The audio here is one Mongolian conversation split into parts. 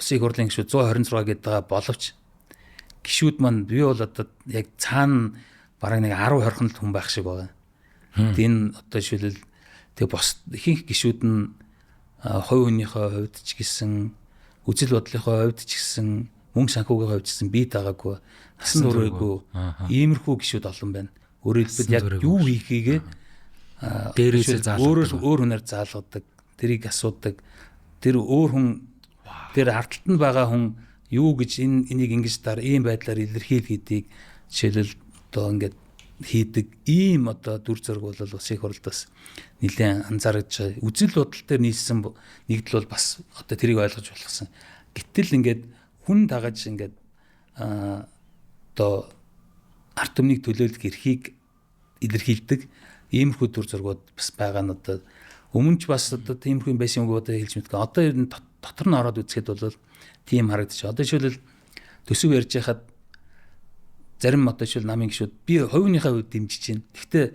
Улсын их хурлын гишүүд 126 гэдэг байгаа боловч гишүүд маань би бол одоо яг цаана бараг нэг 10 20 л хүн байх шиг байгаа. Энэ одоо жишээлбэл тэг бос ихэнх гишүүд нь хувь хүнийхээ хувьд ч гэсэн, үзэл бодлынхоо хувьд ч гэсэн, мөнгө санхүүгийн хувьд ч гэсэн бие даагаагүй, насан туршаагүй иймэрхүү гишүүд олон байна. Өөрөөр хэлбэл яг юу хийхийгээ дээрээсээ заалгадаг. Өөрөөр өөр хүнээр заалгадаг, тэрийг асуудаг. Тэр өөр хүн, тэр ардталт нь байгаа хүн юу гэж энэ энийг ингэж дар ийм байдлаар илэрхийл гэдгийг жишээлбэл одоо ингээд хийдэг ийм одоо дүр зураг бол Улсын их хурлд бас нэлээд анзаарч, үзэл бодол дээр нийлсэн нэгдэл бол бас одоо тэрийг ойлгож болохсон. Гэтэл ингээд хүн дагаж ингээд одоо ард түмнийг төлөөлөх эрхийг илэрхийлдэг иймэрхүү дүр зургууд бас байгаа нь одоо өмнө ч бас одоо тиймэрхүү юм байсан юм уу одоо хэлж мэдгүй. Одоо ер нь дотор нь ороод үзэхэд бол тийм харагдчих. Одоо жишээлбэл төсөв ярьж байхад зарим одоо жишээл намын гишүүд би хувийнхаа хувьд дэмжиж байна. Гэхдээ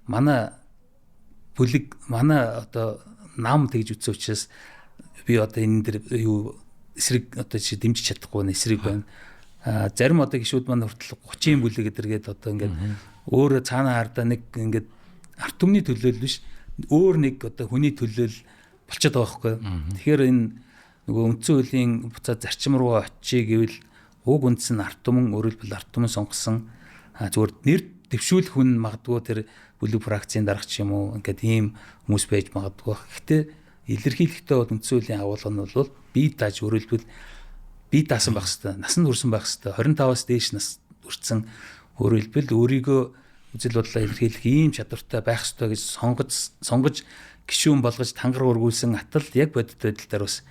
манай бүлэг, манай одоо нам тэгж үзсэн учраас би одоо энэ дэр юу эсрэг одоо жишээ дэмжиж чадахгүй байна, эсрэг байна. А зарим одоо гишүүд маань хүртэл 30-ын бүлэг гэдэргээд одоо ингээд өөрөө цаанаа хардаа нэг ингээд ард түмний төлөөлөл биш, өөр нэг одоо хүний төлөөлөл болчиход байгаа байхгүй. Тэгэхээр энэ нөгөө үндсэн хуулийн буцаад зарчим руу очие гэвэл уг үндс нь ард түмэн, өөрөөр хэлбэл ард түмэн сонгосон, зүгээр нэр дэвшүүлэх хүн магадгүй тэр бүлэг фракцийн дарга ч юм уу ингээд ийм хүмүүс байж магадгүй. Гэхдээ илэрхийлэхдээ бол үндсэн хуулийн агуулга нь бол бие дааж, өөрөөр хэлбэл бие даасан байх хэвээр, насан турсан байх хэвээр, 25-аас дээш нас хүрсэн, өөрөөр хэлбэл өөрийгөө үзэл бодлоо илэрхийлэх ийм чадвартай байх ёстой гэж сонгож гишүүн болгож тангар өргүүлсэн атал яг бодит байдал дээр бас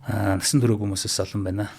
насан туршиг хүмүүсээс олон байна.